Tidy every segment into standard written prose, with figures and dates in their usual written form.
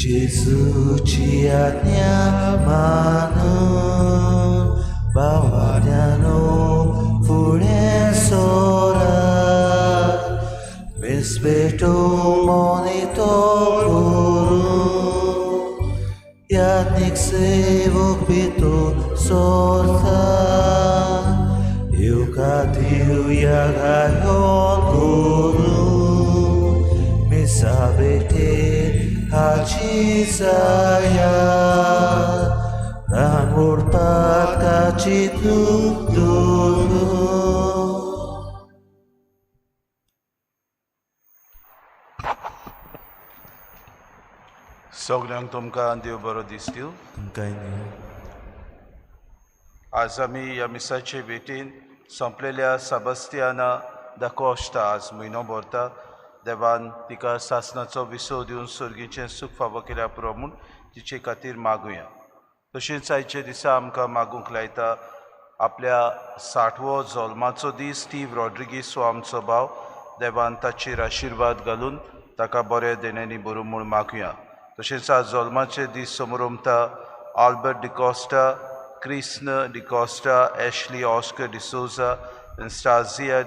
Jesuci आज्ञा मानून भावाड्यानो फुडें सोरात मिसबेटो मोनितो करून याज्ञीक सेवक भितर सोरता येवकार दिवया गायोन करून मिसा भेटेर हाची जाया ल्हान व्हड पातकाची दूख धरून. सगल्यांक तुमकां देव बरो दीस दिवं. तुमकांय न्ही. आज आमी ह्या मिसाचे भेटीन सोंपलेल्या साबस्तियाना दा कोश्ता आज म्हयनो भरता. देवान तिका सासणाचो विसव दिवन सर्गीचें सूख फावो केल्या पुरो म्हूण तिचे खातीर मागुया. तशेंच आयचे दिसा आमकां मागूंक लायता आपल्या 60वो जल्माचो दीस स्टीव रॉड्रिगीस हो आमचो भाव. देवान ताचेर आशिर्वाद घालून ताका बऱ्या देण्यांनी बरो म्हूण मागुया. तशेंच आज जल्माचे दीस समोरमता Albert D'Costa, Krishna D'Costa, Ashley Oscar D'Souza, Stazia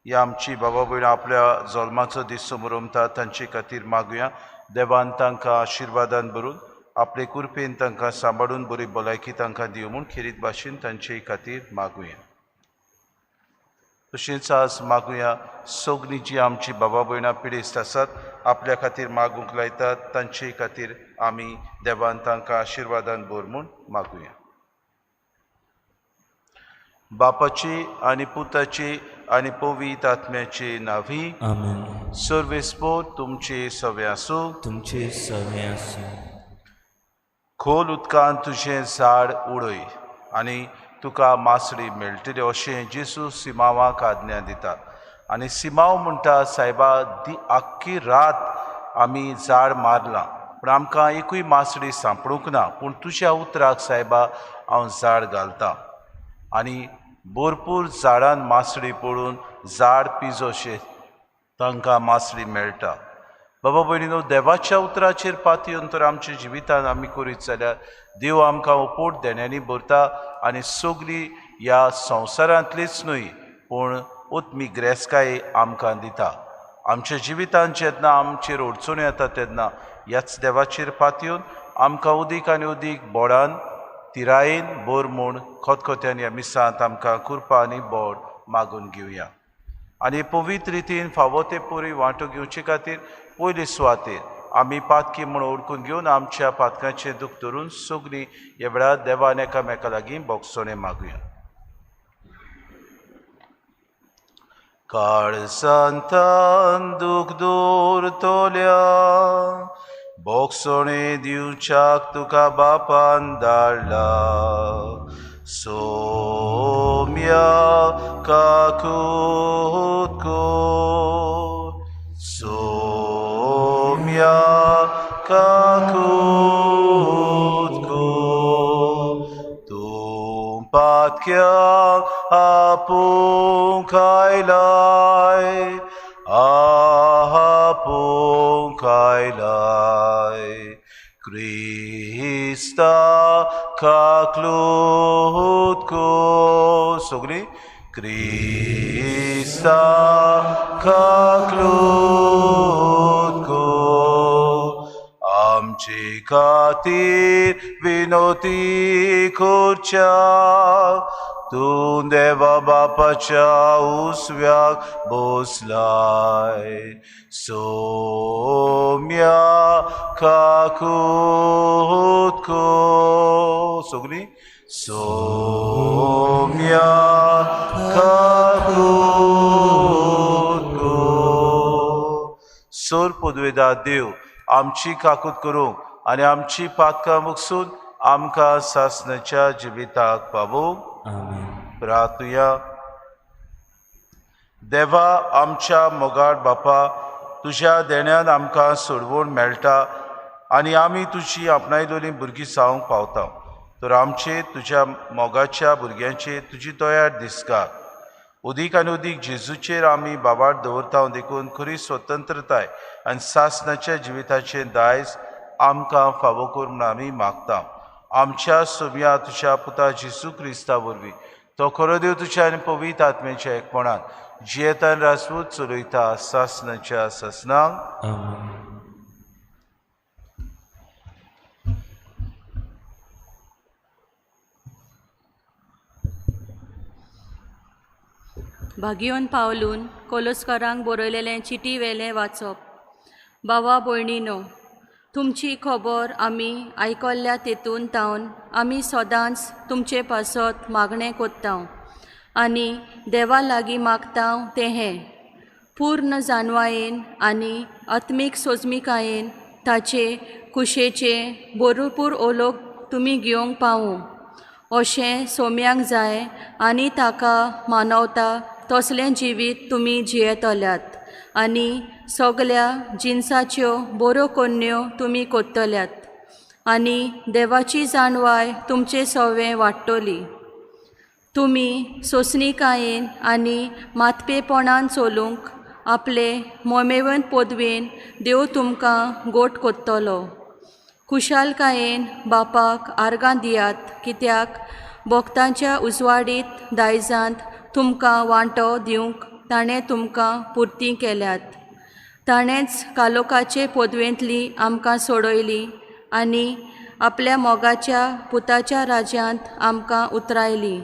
ह्या आमची बाबा भयणां आपल्या जल्माचो दीस समोरमता तांचे खातीर मागुया. देवान तांकां आशिर्वादान भरून आपले कृपेन तांकां सांबाळून बरी भलायकी तांकां दिवं म्हूण खेरीत भाशेन तांचे खातीर मागुया. तशेंच आज मागुया सगळीं जी आमची बाबा भयणां पिडेस्त आसात आपल्या खातीर मागूंक लायतात तांचे खातीर आमी देवान तांकां आशिर्वादान भर म्हूण मागुया. बापाची आनी पुताची आनी पवित्र आत्म्याची नावी. आमेन. सर्वेस्पोर तुमचे सवे आसूं. तुमचे सवे आसूं. खोल उदकान तुजें झाड उडय आनी तुका मासळी मेळटली अशें जेजू सिमांवाक आज्ञा दिता. आनी सिमांव म्हणटा, सायबा दी आख्खी रात आमी झाड मारलां पूण आमकां एकूय मासळी सांपडूंक ना, पूण तुज्या उतराक सायबा हांव झाड घालतां. आनी भरपूर झाडान मासळी पडून झाड पिजोशें तांकां मासळी मेळटा. बाबा भयणीनो, देवाच्या उतराचेर पातयेवन तर आमच्या जिवितान आमी करीत जाल्यार देव आमकां ओपोट देण्यांनी भरता आनी सगळी ह्या संवसारांतलीच न्हय पूण उत्मी ग्रेसकाय आमकां दिता. आमच्या जिवितान जेन्ना आमचेर अडचण्यो येता तेन्ना ह्याच देवाचेर पातयेवन आमकां उदीक आनी उदीक बोडान तिरायेन बोर म्हूण खतखत्यान ह्या मिसांत आमकां कृपा आनी बोड मागून घेवया. आनी पवित्र रितीन फावो ते पुरी वांटो घेवचे खातीर पयले सुवातेर आमी पातकी म्हूण ओळखून घेवन आमच्या पातकांचें दूख धरून सगळीं ह्या वेळार देवान एकामेका लागीं बोगसणें मागुया. काळजांतान दूख दवरतल्या बोगसणें दिवच्याक तुका बापान धाडला. सोम्या काकूत कर, सोम्या काकूत कर, तूं पातक्याक आपूंक आयलाय, आपूंक आयलाय. क्रिस्ता काकलूत कर, सगळीं क्रिस्ता काकलूत कर, आमचे खातीर विनोती करच्या तूं देवा बापाच्या उसव्याक बसलाय. सोम्या काकूत कर, सगळीं सोम्या काकूत कर. सोर पदवेदा देव आमची काकूत करूंक आनी आमची पातकां मुकसून आमकां सासणाच्या जिविताक पावोवंक. आमेन. प्रार्थुया. देवा आमच्या मोगाळ बापा, तुज्या देण्यान आमकां सोडवण मेळटा आनी आमी तुजी आपणायलोलीं भुरगीं जावंक पावता. तर आमचे तुज्या मोगाच्या भुरग्यांचे तुजी दयार दिसका। उदीक आनी उदीक जेजूचेर आमी बाबार दवरता देखून खरी स्वतंत्रताय आनी सासणाच्या जिविताचें दायज आमकां फावो कर म्हूण आमी मागता। आमच्या सोम्या तुज्या पुता जेजू क्रिस्ता वरवीं तो खरो देव तुज्या आनी पवित्र आत्म्याच्या एकपणान जियेतान राजपूत चलयता सासणाच्या सासणाक। आमेन। भागियोन पावलून कोलोस्करांक बरयलेलें चिटी वेलें वाचप। बाबा भयणीनो, तुमची खबर आमी आयकल्ल्या तेतून तावन आमी सदांच तुमचे पासत मागणें कोत्ता आनी देवा लागीं मागता तें हें पूर्ण जाणवायेन आनी आत्मीक सोजमिकायेन ताचे कुशेचे भरपूर ओलोक तुमी घेवंक पावूं अशें सोम्यांक जाय आनी ताका मानवता तसलें जिवीत तुमी जियेतल्यात आनी सगल्या जिनसाच्यो बऱ्यो कोन्न्यो तुमी कोत्तल्यात आनी देवाची जाणवाय तुमचे सवें वाडटली। तुमी सोंसणिकायेन आनी मातपेपणान चलूंक आपले मोमेवंत पदवेन देव तुमकां गोट कोत्तलो। खुशालकायेन बापाक आर्गां दियात कित्याक भक्तांच्या उजवाडीत दायजांत तुमकां वांटो दिवंक ताणें तुमकां पुर्ती केल्यात। ताणेंच कालोकाचे पदवेंतली आमकां सोडयली आनी आपल्या मोगाच्या पुताच्या राज्यांत आमकां उतरायली।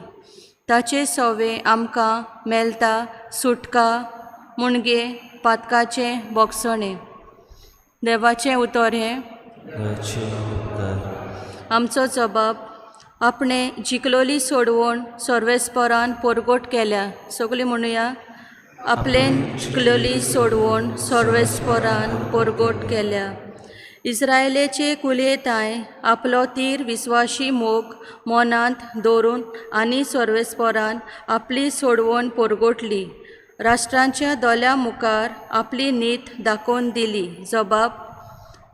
ताचे सवे आमकां मेळटा सुटका मुणगे पातकाचें बोगसणें। देवाचें उतर हें। आमचो जबाब आपणे जिखलोली सोडवण सर्वेस्परान परगट केल्या। सगळीं म्हणुया, आपलें जिखलोली सोडवण सर्वेस्परान परगट केल्या। इस्रायलेचे कुलयेताय आपलो तीर विस्वाशी मोग मनांत दवरून आनी सर्वेस्परान आपली सोडवण परगटली। राष्ट्रांच्या दोल्या मुखार आपली नीत दाखोवन दिली। जबाब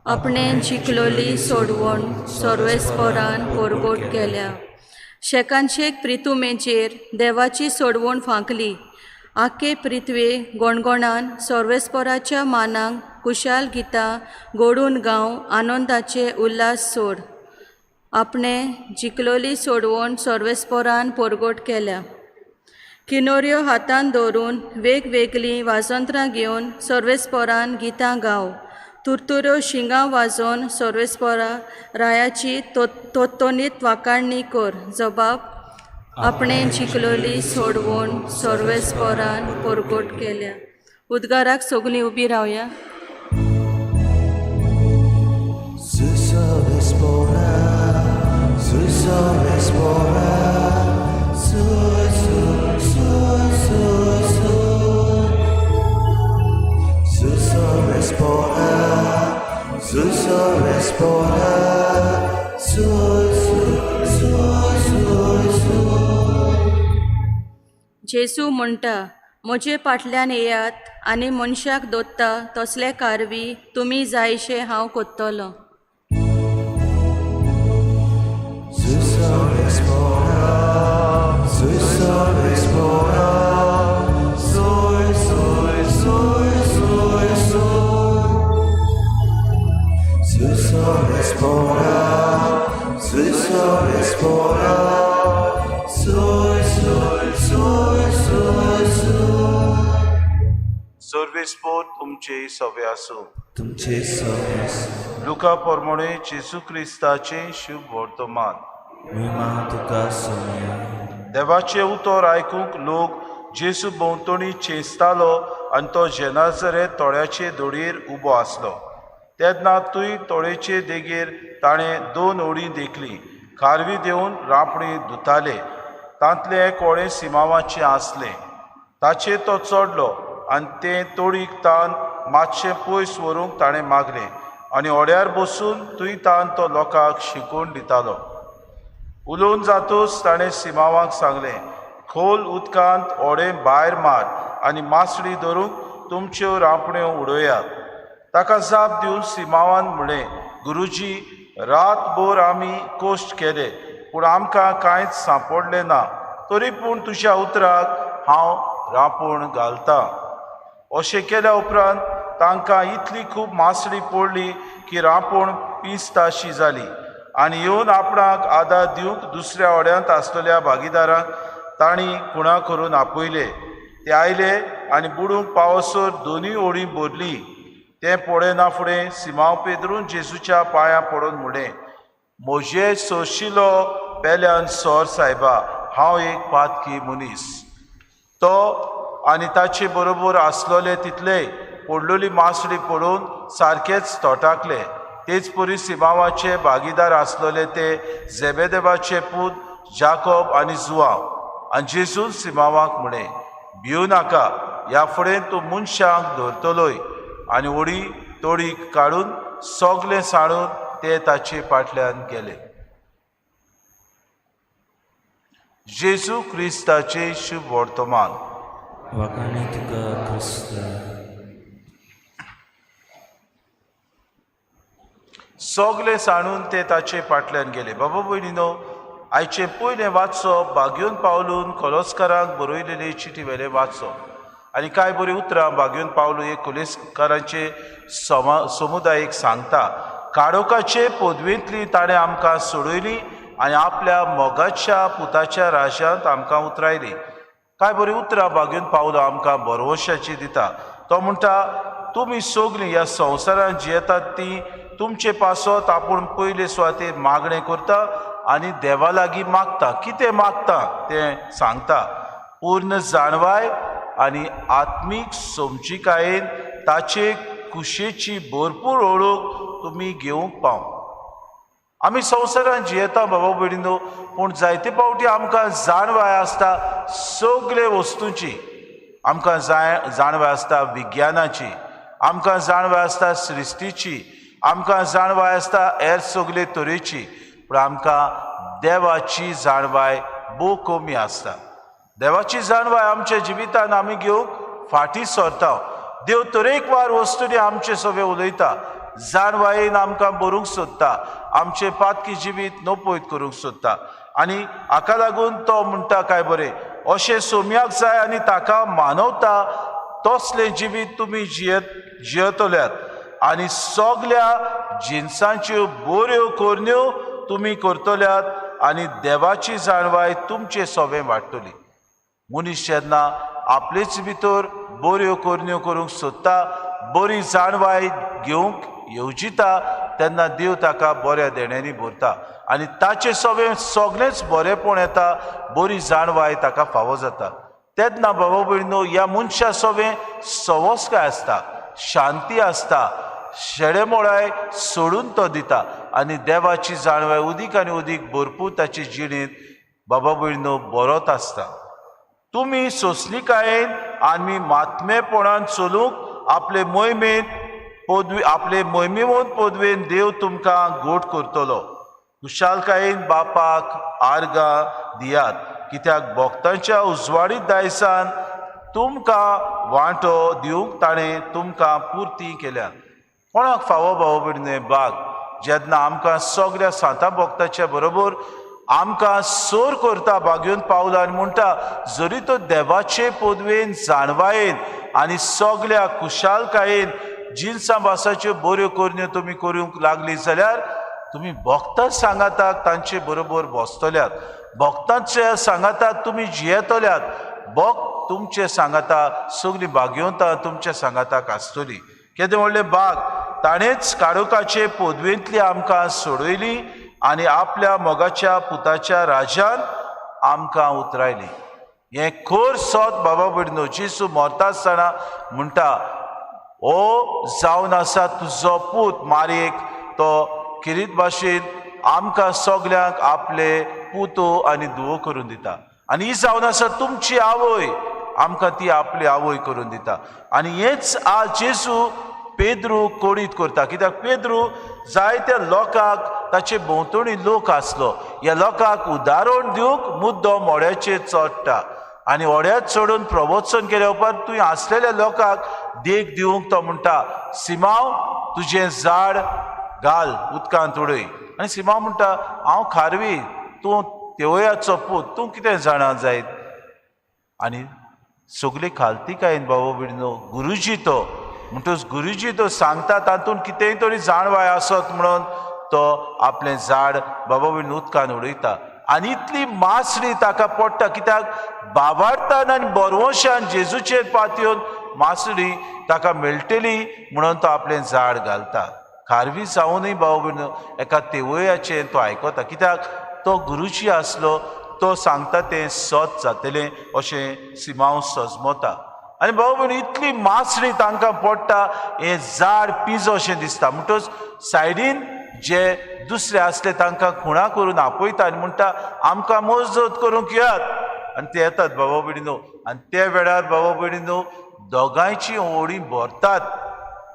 आपणे जिखलोली सोडवण सर्वेस्परान परगट केल्या। शेकानशेक प्रितुमेचेर देवाची सोडवण फांकली। आखे पृथ्वे गणगणान सर्वेस्पराच्या मानांक कुशाल गितां गोडून गांव आनंदाचे उल्हास सोड। आपणे जिखलोली सोडवण सर्वेस्परान परगट केल्या। किनोऱ्यो हातान दवरून वेगवेगळीं वाजंत्रां घेवन सर्वेस्परान गितां गाव। तुरतुऱ्यो शिंगां वाजोवन सर्वेस्परा रायाची तोत्तोनीत वाखाणणी कर। जबाब आपणे जिखलोली सोडवण सर्वेस्परान परगट केल्या। उद्गाराक सगळीं उबी रावया। जेजू म्हणटा, म्हजे फाटल्यान येयात आनी मनशाक दोत्ता तसले कारवी तुमी जायशे हांव कोत्तलो। सर्वेस्पोर तुमचे सवे आसूं। तुमचे सवे आसूं। लुका प्रमाणे जेजू क्रिस्ताचें शुभ वर्तमान। महिमा तुका सोम्या। देवाचें उतर आयकूंक लोक जेजू भोंवतणी चेंचतालो आनी तो जेनाझरे तोड्याचे दोडयेर उबो आसलो। तेन्ना थंय तोळेचे देगेर ताणें दोन ओडी देखली। खारवी देवन रांपणी धुताले। तांतलें एक ओडें सिमांवाचें आसलें। ताचेर तो चडलो आनी तें तोडीक तान मातशें पयस व्हरूंक ताणें मागलें आनी ओड्यार बसून थंय तान तो लोकांक शिकोवन दितालो। उलोवन जातूच ताणें सिमांवाक सांगलें, खोल उदकांत ओडें भायर मार आनी मासळी धरूंक तुमच्यो रांपण्यो उडयात। ताका जाप दिवन सिमांवान म्हणलें, गुरुजी, रातभर आमी कश्ट केले पूण आमकां कांयच सांपडलें ना. तरी पूण तुज्या उतराक हांव रांपोण घालतां. अशें केल्या उपरांत तांकां इतली खूब मासळी पडली की रांपोण पिंजताशी जाली. आनी येवन आपणाक आदार दिवंक दुसऱ्या होड्यांत आसलेल्या भागीदारांक तांणी खुणा करून आपयले. ते आयले आनी बुडूंक पावसर दोनूय होडी भरली. तें पळयना फुडें सिमांव पेद्रून जेजूच्या पांयां पडून म्हणलें, म्हजे सोशिलो पेल्यान सोर सायबा, हांव एक पातकी मनीस. तो आनी ताचे बरोबर आसलोले तितले पडलोली मासळी पडून सारकेच तोटाकले. तेच परी सिमांवाचे भागीदार आसलोले ते जेबेदेवाचे पूत जाकोब आनी जुआंव. आनी जेजून सिमांवाक म्हणलें, भिवू नाका, ह्या फुडें तूं मनशांक धरतलोय. आनी होडी तोडी काडून सगलें सांडून ते ताचे फाटल्यान गेले. जेजू क्रिस्ताचे शुभ वर्तमान. वाखाणे तुका क्रिस्ता. सगले सांडून ते ताचे फाटल्यान गेले. बाबा भयणीनो, आयचें पयलें वाचप बागयोन पावलून कोलोस्कारांक बरयलेले चिटी वेलें वाचप आनी कांय बरीं उतरां बागयोन पावलू एक कोलेस्कारांचे समुदायेक सांगता. काडोकाचे पदवेंतली ताणें आमकां सोडयली आनी आपल्या मोगाच्या पुताच्या राज्यांत आमकां उतरायली. कांय बरीं उतरां बागयोन पावलो आमकां भरवशाची दिता. तो म्हणटा, तुमी सगलीं ह्या संवसारांत जियेतात ती तुमचे पासत आपूण पयले सुवातेर मागणें करता आनी देवा लागीं मागता. कितें मागता तें सांगता. पूर्ण जाणवाय आनी आत्मीक समजिकायेन ताचे कुशेची भरपूर ओळख तुमी घेवंक पाव. आमी संवसारांत जियेता बाबा भयणीनो, पूण जायते फावटी आमकां जाणवाय आसता सगळे वस्तूंची. आमकां जाणवाय आसता विज्ञानाची, आमकां जाणवाय आसता सृश्टीची, आमकां जाणवाय आसता हेर सगळे तरेची, पूण आमकां देवाची जाणवाय भोव कमी आसता. देवाची जाणवाय आमच्या जिवितान आमी घेवंक फाटीं सरता. देव तरेकवार वस्तूंनी आमचे सगळे उलयता, जाणवायेन आमकां बरोवंक सोदता, आमचें पातकी जिवीत नपयत करूंक सोदता. आनी हाका लागून तो म्हणटा काय बरें, अशें सोम्याक जाय आनी ताका मानवता तसलें जिवीत तुमी जियेतल्यात आनी सगल्या जिनसांच्यो बऱ्यो करण्यो तुमी करतल्यात आनी देवाची जाणवाय तुमचे सोबें वाडटली. मनीस जेन्ना आपलेच भितर बऱ्यो करण्यो करूंक सोदता, बरी जाणवाय घेवंक येवजिता, तेन्ना देव ताका बऱ्या देण्यांनी भरता आनी ताचे सोबें सगळेंच बरेंपण येता, बरी जाणवाय ताका फावो जाता. तेन्ना बाबा भयणीनो, ह्या मनशा सोबें सवस्काय आसता, शांती आसता, शेडेमोळाय सोडून तो दिता आनी देवाची जाणवाय उदीक आनी उदीक भरपूर ताचे जिणेंत बाबा भयणीनो बरोत आसता. तुमी सोंसणिकायेन आनी मात्मेपणान चलूंक आपले मोहिमेंत पदवी आपले मोहिमेवंत पदवेन देव तुमकां गोट करतलो. खुशालकायेन बापाक आर्गां दियात, कित्याक भक्तांच्या उजवाडीत दायसान तुमकां वांटो दिवंक ताणें तुमकां पुर्ती केल्या. कोणाक फावो भाव भयणीनो बाग जेन्ना आमकां सगळ्या सांता भक्ताच्या बरोबर आमकां सोर करता बागयोन पावला आनी म्हणटा, जरी तो देवाचे पदवेन जाणवायेन आनी सगळ्या खुशालकायेन जिनसां भासाच्यो बऱ्यो करण्यो तुमी करूंक लागली जाल्यार तुमी भक्तांच सांगाताक तांचे बरोबर बसतल्यात, भक्तांच्या सांगाताक तुमी जियेतल्यात, भक्त तुमचे सांगाता सगळीं भाग्यवंतां तुमच्या सांगाताक आसतली. केदें व्हडलें बाग ताणेंच काळोखाचे पदवेंतली आमकां सोडयली आनी आपल्या मोगाच्या पुताच्या राज्यान आमकां उतरायली. हें खर सोत बाबा भयणीनो, जेजू मरता आसतना म्हणटा, ओ जावन आसा तुजो पूत मारयेक तो किरीत भाशेन आमकां सगल्यांक आपले पुतो आनी धुवो करून दिता. आनी ही जावन आसा तुमची आवय, आमकां ती आपली आवय करून दिता. आनी हेंच आज जेजू पेद्रू कोडीत करता, कित्याक पेद्रू जायत्या लोकांक ताचे भोंवतणी लोक आसलो, ह्या लोकांक उदाहरण दिवंक मुद्दो मोड्याचेर चडटा आनी होड्यार चडून प्रवचन केल्या उपरांत तुवें आसलेल्या लोकांक देख दिवंक तो म्हणटा, सिमांव तुजें झाड घाल उदकांत उडय. आनी सिमांव म्हणटा, हांव खारवी, तूं तेवयाचो पूत, तूं कितें जाणा जायत. आनी सगळी खालतीकायेन बाबा भयणीनो, गुरुजी तो म्हणटच गुरुजी तो सांगता तातूंत कितेंय तरी जाणवाय आसत म्हणून तो आपलें झाड बाबा भयणीन उदकान उडयता आनी इतली मासळी ताका पडटा. कित्याक बाबार्थान आनी बरवशान जेजूचेर पातयेवन मासळी ताका मेळटली म्हणून तो आपलें झाड घालता. खारवी जावनूय बाबा भयणीनो एका तेवयाचें तो आयकता, कित्याक तो गुरुजी आसलो, तो सांगता तें सत जातलें अशें सिमांव सजमता. आनी बाबा भयणीनो इतली मासळी तांकां पडटा, हें झाड पिजो अशें दिसता. म्हणटच सायडीन जे दुसरे आसले तांकां खुणा करून आपयता आनी म्हणटा आमकां मजत करूंक येयात. आनी ते येतात बाबा भयणीनो. आनी त्या वेळार बाबा भयणीनो दोगांयची ओडी भरतात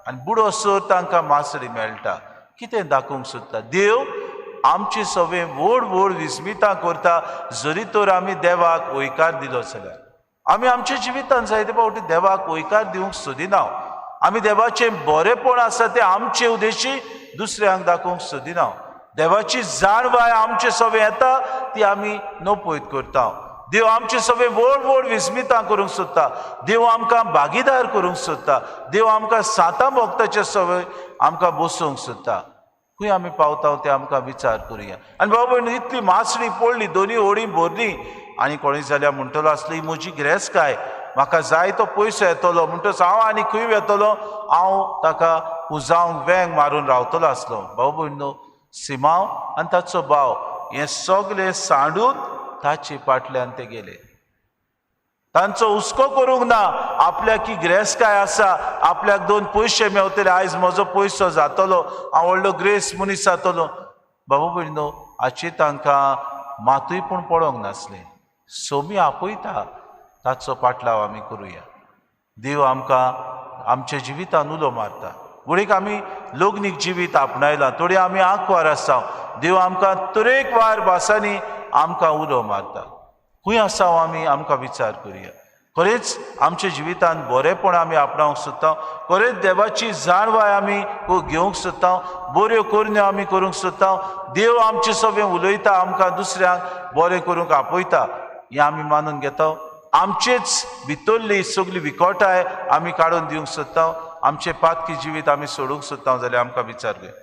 आनी बुडोसर तांकां मासळी मेळटा. कितें दाखोवंक सोदता देव? आमचे सगळे व्हड व्हड विस्मितां करता जरी तर आमी देवाक वयकार दिलो जाल्यार. आमी आमच्या जिवितान जायते फावटी देवाक वयकार दिवंक सोदिना. आमी देवाचें बरेंपण आसा तें आमचे उद्देशी दुसऱ्यांक दाखोवंक सोदिना. देवाची जाणवाय आमचे सगळे येता ती आमी नपयत करता. देव आमचे सगळे व्हड व्हड विस्मितां करूंक सोदता. देव आमकां भागीदार करूंक सोदता. देव आमकां सातां भक्ताचे सगळे आमकां बसोवंक सोदता. खंय आमी पावता तें आमकां विचार करुया. आनी बाबा भयणीनो इतली मासळी पडली, दोनी होडी भरली आनी कोणूय जाल्यार म्हणटलो आसलो ही म्हजी गिरेस्तकाय, म्हाका जाय तो पयसो येतलो, म्हणटच हांव आनी खंय वेतलो, हांव ताका पुजावंक वेंग मारून रावतलो आसलो. बाबा भयणीनो सिमांव आनी ताचो भाव हें सगलें सांडून ताचे फाटल्यान ते गेले. तांचो हुस्को करूंक ना आपल्याक ही गिरेस्तकाय आसा, आपल्याक दोन पयशे मेवतले, आयज म्हजो पयसो जातलो, हांव व्हडलो ग्रेस मनीस जातलो. बाबा भयणीनो हाचे तांकां मातूय पूण पडोंक नासलें. सोमी आपयता ताचो पाटलाव आमी करुया. देव आमकां आमच्या जिवितान उलो मारता. घडयेक आमी लग्नीक जिवीत आपणायलां, थोडी आमी आंकवार आसा, देव आमकां तरेकवार भासांनी आमकां उलो मारता. खंय आसा आमी आमकां विचार करुया. खरेंच आमच्या जिवितान बरेंपण आमी आपणावंक सोदता, खरेंच देवाची जाणवाय आमी घेवंक सोदता, बऱ्यो करण्यो आमी करूंक सोदता. देव आमचे सगळें उलयता, आमकां दुसऱ्यांक बरें करूंक आपयता, हें आमी मानून घेता. आमचेच भितरली सगळी विकोटाय आमी काडून दिवंक सोदता, आमचें पातकी जिवीत आमी सोडूंक सोदता जाल्यार आमकां विचार कर.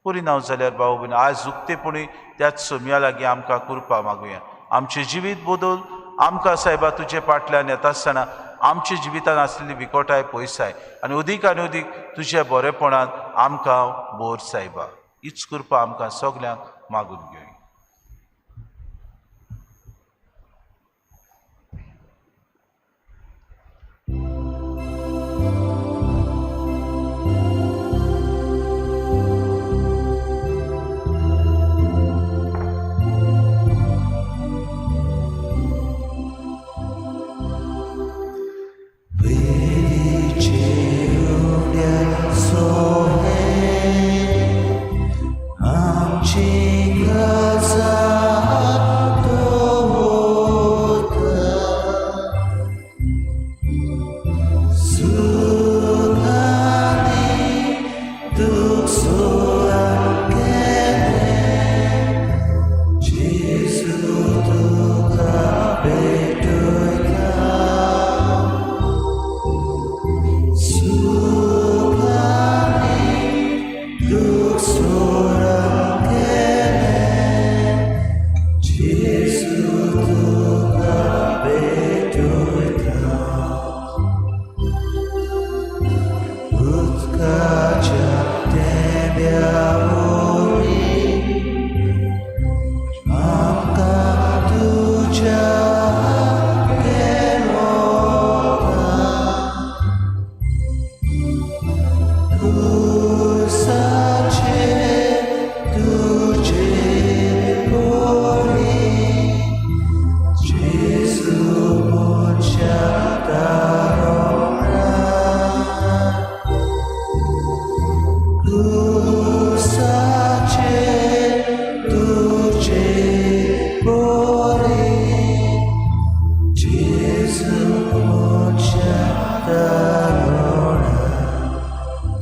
करिना जाल्यार भाव भयण आज उक्तेपणी त्याच सोमया लागीं आमकां कृपा मागुया. आमचें जिवीत बदल आमकां सायबा तुजे फाटल्यान येता आसतना आमच्या जिवितान आसलेली विकोटाय पयसाय आनी अदीक आनी अदीक तुज्या बरेपणान आमकां भर सायबा. हीच कृपा आमकां सगल्यांक मागून घेवया.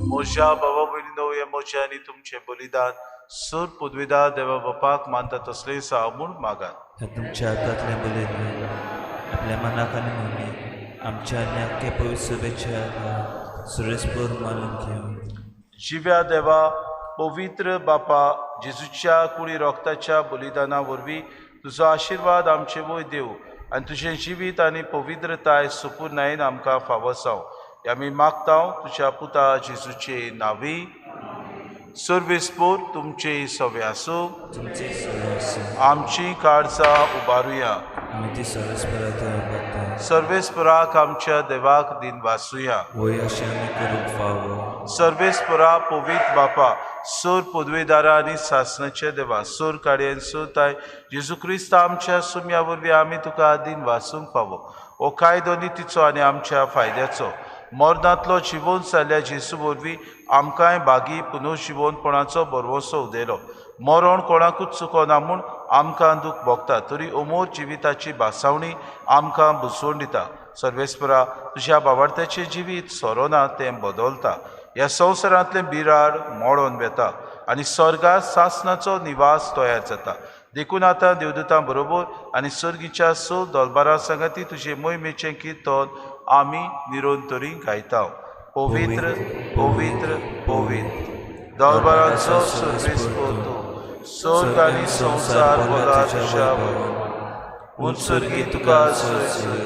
म्हज्या बाबा भयणीनो, हें म्हजें आनी तुमचें बलिदान सूर पुदविदा देवा बापाक मानता तसलें साव म्हूण मागात. ह्या तुमच्या हातांतलें बलयल्लें आपल्या मनाक आनी मम्मी आमच्या आनी आख्खे पवित्र सभेच्या सुरेसपूर मानून घेवन. जिव्या देवा पवित्र बापा, जेजूच्या कुडी रोगताच्या बलिदाना वरवीं तुजो आशिर्वाद आमचे वयर देव आनी तुजें जिवीत आनी पवित्रताय सुपुर्नायेन आमकां फावो जावं हें आमी मागता तुज्या पुता जेजूचे नांवी. सर्वेस्पोर तुमचे सवे आसूं. तुमचे सवे आसूं. आमची काळजां उबारुया. आमी ती सर्वेस्परा थंय उबारता. सर्वेस्पराक आमच्या देवाक दिन वासुया. वय अशें आमी करूंक फावो. सर्वेस्परा पवित्र बापा, सोर पदवेदारा आनी सासणाचे देवा, सोर काडयेन सोताय जेजू क्रिस्त आमच्या सुम्या वरवीं आमी तुका दिन वासूंक फावो. हो कायदो नितीचो आनी आमच्या फायद्याचो. मरणांतलो जिवोन जाल्ल्या जेजू वरवीं आमकांय बागी पुनर्जिवोनपणाचो भरवंसो उदयलो. मरण कोणाकूच चुकोना म्हूण आमकां दूख भोगता तरी अमोर जिविताची भासावणी आमकां बुजवण दिता. सर्वेस्परा तुज्या बावार्थ्याचें जिवीत सोरोना तें बदलता. ह्या संवसारांतलें बिराड मोडोन वेता आनी स्वर्गार सासणाचो निवास तयार जाता. देखून आतां देवदूतां बरोबर आनी सर्गीच्या स दलबारां सांगाती तुजे मोहिमेचें किर्तन आमी निरंतरी गायता. पवित्र पवित्र पवित्र दलबारांचो सर्वेस्पर तूं, स्वर्ग आनी संवसार भरला तुज्या वरवीं. उत्सर्गी तुका सोय सोय,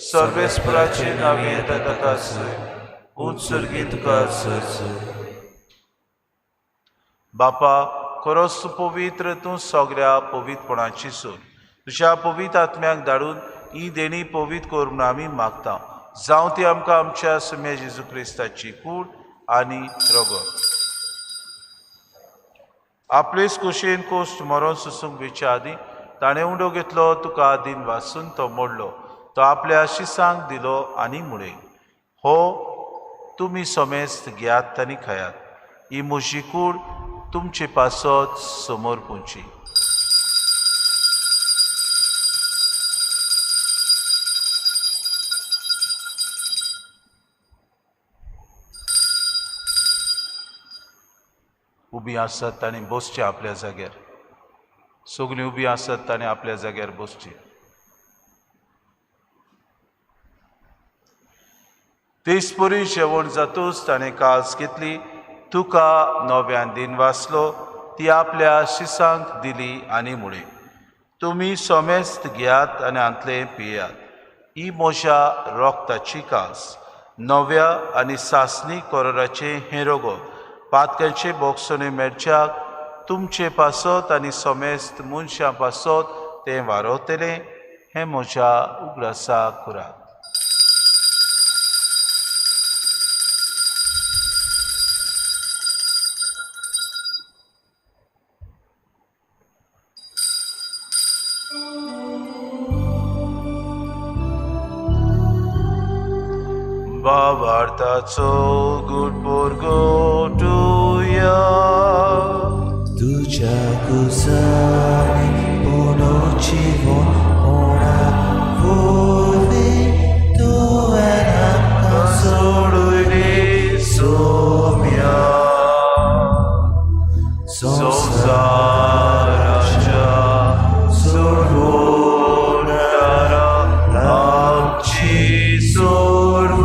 सर्वेस्पराचे नांवे येता ताका सोय, उत्सर्गी तुका सोय सोय. बापा, खरोच तूं पवित्र, तूं सगळ्या पवित्रपणाची सोय. तुज्या पवित्र आत्म्याक धाडून ही देणी पवित्र कर म्हूण आमी मागता. जावं ती आमकां आमच्या सुम्या जेजू क्रिस्ताची कूड आनी रगत. आपलेच कुशीन कोश्ट मरोन सोसूंक वेच्या आदीं ताणें उंडो घेतलो, तुका दिन वासून तो मोडलो, तो आपल्या शिसांक दिलो आनी म्हळें, हो तुमी समेस्त घेयात आनी खायात, ही म्हजी कूड तुमचे पासत समोर पुंची. उबी आसत ताणें बसचें आपल्या जाग्यार. सगळीं उबी आसत ताणें आपल्या जाग्यार बसचें. तेच परी जेवण जातूच ताणें कास घेतली, तुका नव्यान दिन वाचलो, ती आपल्या शिसांक दिली आनी म्हळें, तुमी समेस्त घेयात आनी हांतलें पियात, ही म्हज्या रोगताची कास, नव्या आनी सासणी कोराचें हें रगत, पातकांचे बोगसणे मेळच्याक तुमचे पासत आनी समेस्त मनशां पासत तें वारवतलें, हें म्हज्या उगडासाक करात. बाबार्थाचो गुड बोरगोटुया. तुज्या कुसांनी पुनर्जिवन होणा वरवीं तुवें आमकां सोडुयली सोम्या संवसाराच्या सोडवणारा आमची सोडवण.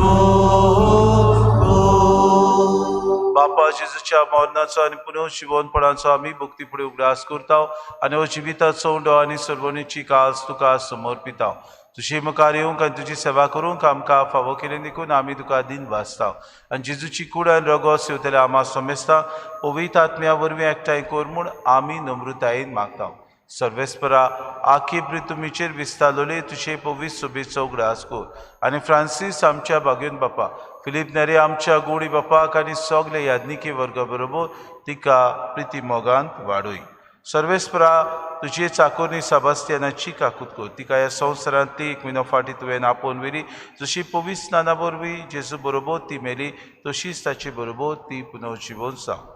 बापा, जेजूच्या मरणाचो आनी पुनर्जिवनपणाचो आमी भक्ती फुडें उगडास करता आनी हो जिविताचो उंडो आनी सर्वणीची कास तुका समर्पिता. तुजे मुखार येवंक आनी तुजी सेवा करूंक आमकां फावो केली देखून आमी तुका दिन भासता आनी जेजूची कूड आनी रगत सेवतले आमा समेस्ता पवित्र आत्म्या वरवीं एकठांय कर म्हूण आमी नम्रतायेन मागता. सर्वेस्परा, आखी तुमीचेर विस्तारलोले तुजे पवित्र सोबेचो उगडास कर आनी फ्रांसीस आमच्या बागेवन बापा, फिलीप नेरी आमच्या गोडी बापाक आनी सगळे याज्ञिकी वर्गा बरोबर तिका प्रिती मोगांत वाडय. सर्वेस्परा, तुजे चाकोरनी साबास्तियानाची काकूत कर, तिका ह्या संवसारांतली एक म्हयनो फाटीं तुवें आपोवन व्हेली, जशी पवित्र स्नाना वरवीं जेजू बरोबर ती मेली तशीच ताचे बरोबर ती पुनर्जिवन जावं.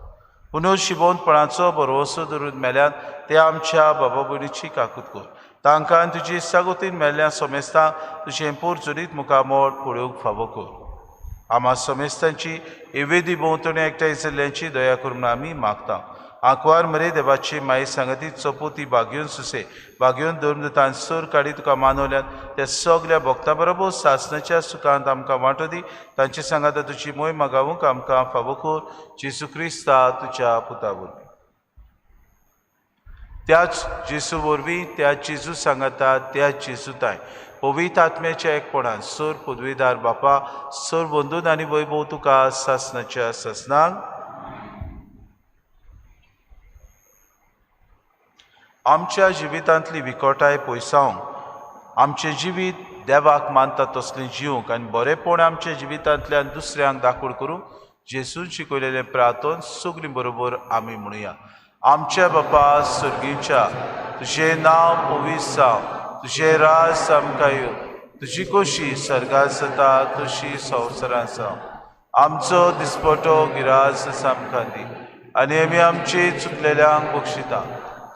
पुनर्जिवनपणाचो भरवंसो धरून मेल्यान ते आमच्या बाबा भयणीची काकूत कर, तांकां तुजी सागोतीन मेल्ल्या समेस्तांक तुजें पोरचुरीत मुखामळ पळोवंक फावो कर. आमा समेस्तांची एवेदी भोंवतणी एकठांय जाल्ल्यांची दया करून आमी मागता. आंकवार मरे देवाची माई सांगती चोपो ती बागयोन सुसे बागयोन धर्मदूतान सोर काडी तुका मानवल्यात त्या सगल्या भक्ता बरोबर सासनाच्या सुखांत आमकां वांटो दी. तांचे सांगाता तुजी मोय मागावूंक आमकां फावो कर जेजू क्रिस्ता तुज्या पुता वरवीं. त्याच जेजू वरवीं, त्याच जेजू सांगाता, त्याच जेजू ताय पवित्र आत्म्याच्या एकपणान सोर पदवीदार बापा सोर बंदून आनी वैभव तुका सासनाच्या सासनाक. आमच्या जिवितांतली विकोटाय पयसावंक, आमचें जिवीत देवाक मानता तसलें जिवंक आनी बरेंपण आमच्या जिवितांतल्यान दुसऱ्यांक दाखोड करूंक जेजून शिकयलेलें प्रार्थन सगळीं बरोबर आमी म्हणुया. आमच्या बापा सर्गीच्या, तुजें नांव पवित्र जावं, तुजें राज आमकां येवं, तुजी खोशी सर्गांत जाता तशी संवसारांत जावं. आमचो दिसपटो गिरास आमकां दी आनी आमी आमची चुकलेल्यांक बक्षिता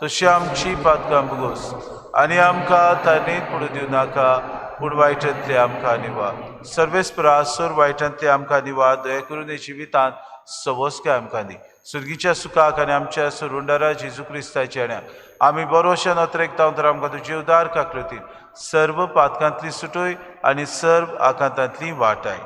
तशी आमची पातकां भोगोस आनी आमकां तारणीत पडूं दिवं नाका, पूण वायटांतले आमकां निवार. सर्वेस्परा सोर वायटांतले आमकां निवार. दया करून हे जिवितांत सवस्काय आमकां दी. सुर्गीच्या सुखाक आनी आमच्या सुरुंडारा जेजू क्रिस्ताच्या येण्याक आमी बरोवशा नोत्रेक तर आमकां तुजे उदार काकलतीन सर्व पातकांतली सुटोय आनी सर्व आकांतांतली वाटाय.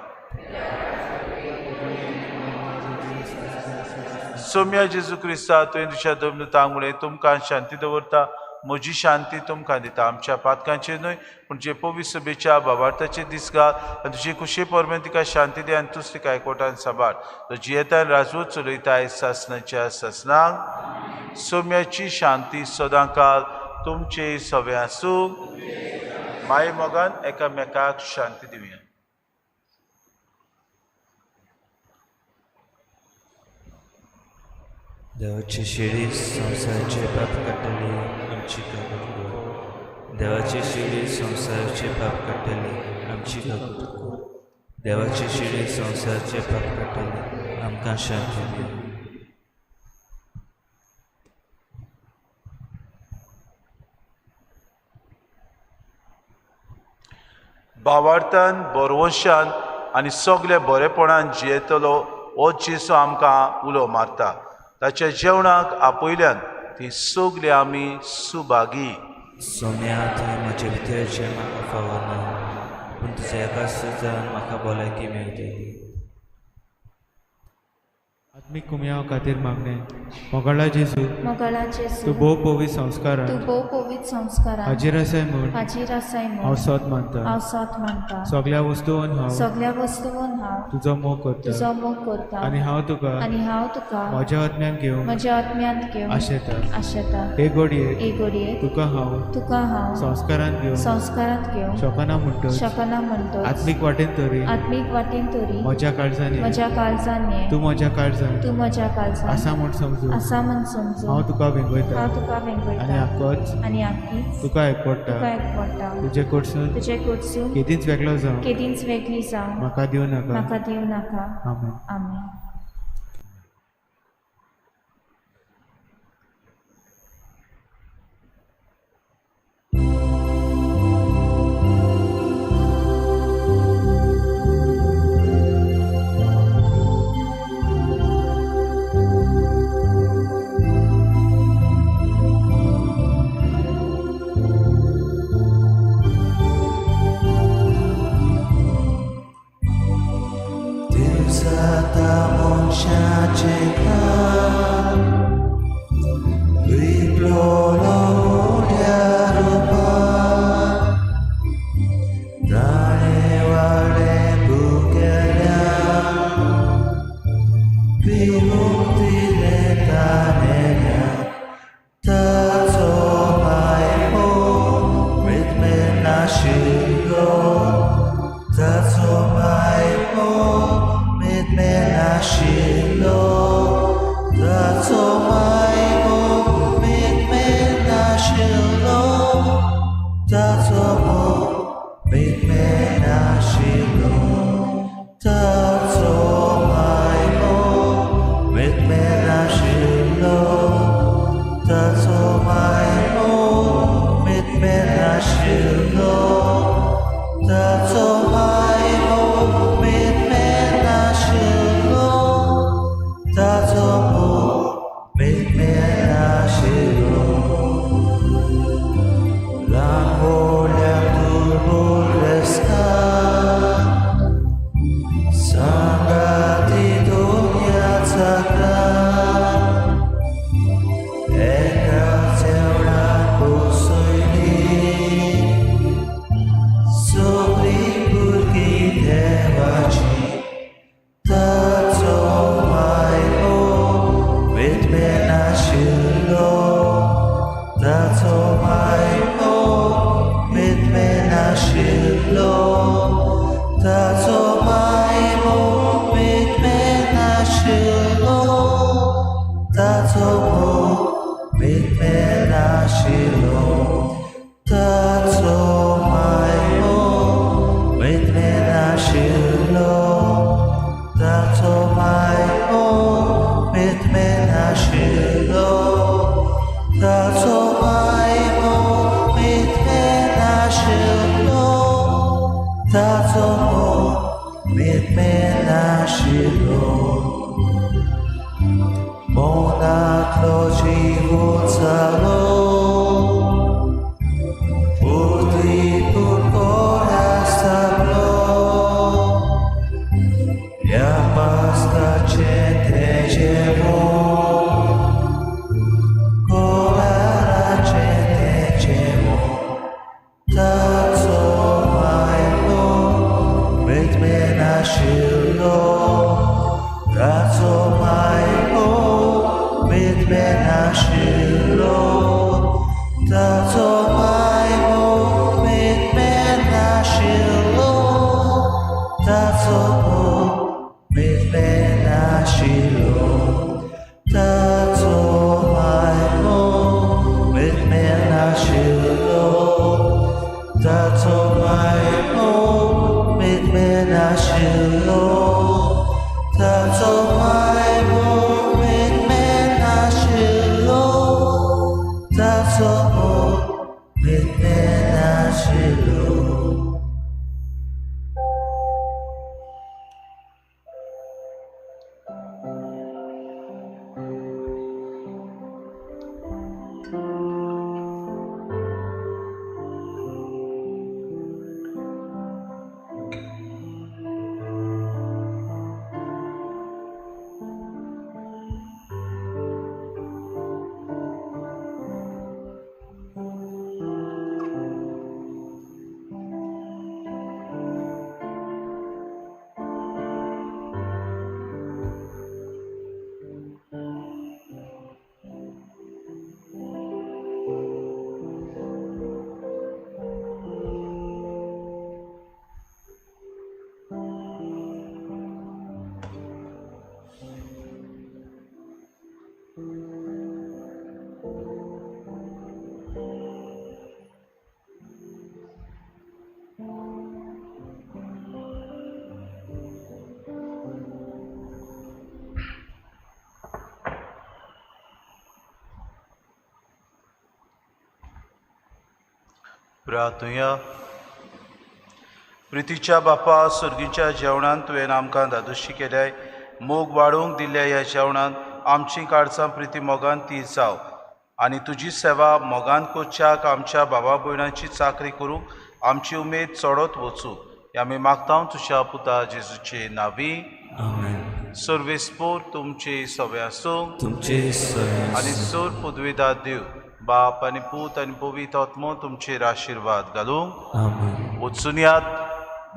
सोम्या जेजू क्रिस्ता, तुवें तुज्या दोमनुतांक मुळे तुमकां शांती दवरता, म्हजी शांती तुमकां दिता. आमच्या पातकांचेर न्हय पूण जे पवित्र सभेच्या बाबार्थाचे दीस घाल आनी तुजे कुशे परमेन तिका शांती दी आनी तूच तिका एकवटान सांबाळ. तो जियेतान राजवत चलयताय सासनाच्या सासनाक. सोम्याची शांती सदांकाल तुमचे सवे आसूं. माय मोगान एकामेकाक शांती दिवया. देवाची शिडी संवसाराचे पाप काडटली आमची काकूट कर. देवाची शिडी संवसाराचे पाप काडटली आमची काकूट कर. देवाची शिडी संवसाराचे पाप काडटली आमकां शांती दी. भावार्थान बरवशान आनी सगल्या बरेपणान जियेतलो हो जेजू आमकां उलो मारता. ताच्या जेवणाक आपयल्यान ती सगली आमी सुभागी. सोम्या, तुवें म्हजे भितर जें म्हाका फावना, पूण तुज्या एका सुजान म्हाका भलायकी मेळटली. आत्मीक कुमयाव खातीर मागणें. मोगाळा जेजू, मोगाळा जेजू, तूं भोव पवित्र संस्कारान, तूं भोव पवित्र संस्कारान हाजीर आसाय म्हूण, हाजीर आसाय म्हूण हांव सत मानता, हांव सत मानता. सगल्या वस्तून हांव, सगल्या वस्तून हांव तुजो मोग करता, तुजो मोग करता आनी हांव तुका, आनी हांव तुका म्हज्या आत्म्यान घेवन, म्हज्या आत्म्यांत घेवन आशेता, आशेता. हे घडये, हे घडये तुका हांव, तुका हांव संस्कारांत घेवन, संस्कारांत घेवन शकना म्हणटच, शकना म्हणटच आत्मीक वाटेन तरी, आत्मीक वाटेन तरी म्हज्या काळजान, म्हज्या काळजान ये, तूं म्हज्या काळजान, तूं म्हज्या काळजान आसा म्हूण समजून, आसा म्हूण समजून हांव तुका वेंगयता, हांव तुका वेंगयता आनी आकोच, आनी आकीच तुका एकवटा, तुका एकवटा. तुजे कडसून, तुजे कडसून केदींच वेगळो जावं, केदींच वेगळी जावं म्हाका दिवं नाका, म्हाका दिवं नाका. आमेन. आमेन. That's all my hope, mit नाशिल्लो मौनांतलो जीव जालो पुर्ती पुरकोरासलो ह्या पास्ताचें तें जेवण कोराचें तें जेवण ताचो मायलो मेदमेन आशिल्लो ताचो मायलो मेदमेन आशिल्लो ताचो मायलो मेदमेन आशिल्लो ताचो मेदमेन आशिल्लो ताचो मायलो मेदमेन आशिल्लो ताचो मायलो मेदमेन आशिल्लो ताचो मायलो मेदमेन आशिल्लो ताचो मेदमेन आशिल्लो. प्रार्थुया. प्रितीच्या बापा, सुर्गीच्या जेवणान तुवें आमकां धादोशी केल्याय. मोग वाडोवंक दिल्ल्या ह्या जेवणान आमची काळजां प्रिती मोगान ती जाव आनी तुजी सेवा मोगान कोच्याक आमच्या बाबा भयणाची चाकरी करूंक आमची उमेद चडत वचूं हे आमी मागता तुज्या पुता जेजूचे नावी. आमेन. सर्वेस्पोर तुमचे सवे आसूं तुमचे आनी सगळे सोर पुदविदा देव बाप आनी पूत आनी पवित्र आत्मो तुमचेर आशिर्वाद घालूंक. आमेन. वचुनयात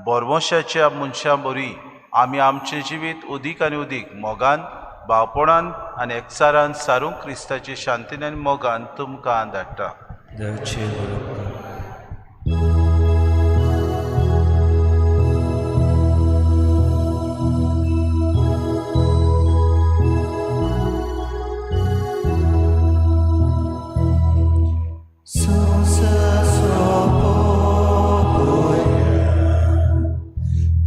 बोरमोशाच्या मनशां बरी आमी आमचें जिवीत अदीक आनी अदीक मोगान, भावपणान आनी एकचारान सारूंक क्रिस्ताचे शांतीन आनी मोगान तुमकां धाडटा. देवाचे बरोबर.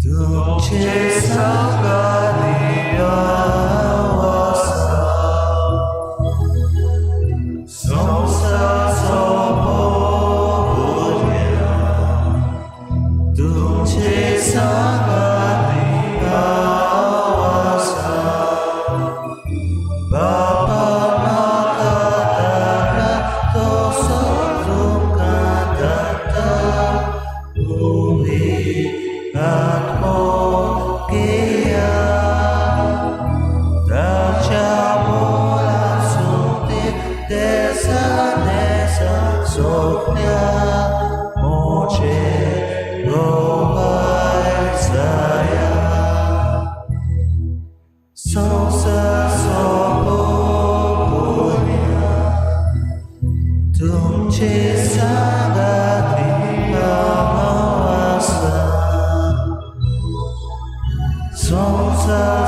तुमचे सांगाती आसा संवसार तुमचे सांगाती आसा बाबा म्हाका धाडला तसो तुमकां धाडटा पवित्र आत्मो घेया ताच्या मोलासून ते देसा देसा सोंपल्या मोचे गोवाय जाया संवसार सोंपोवया तुमचे सांगाती हांव आसा संवसार.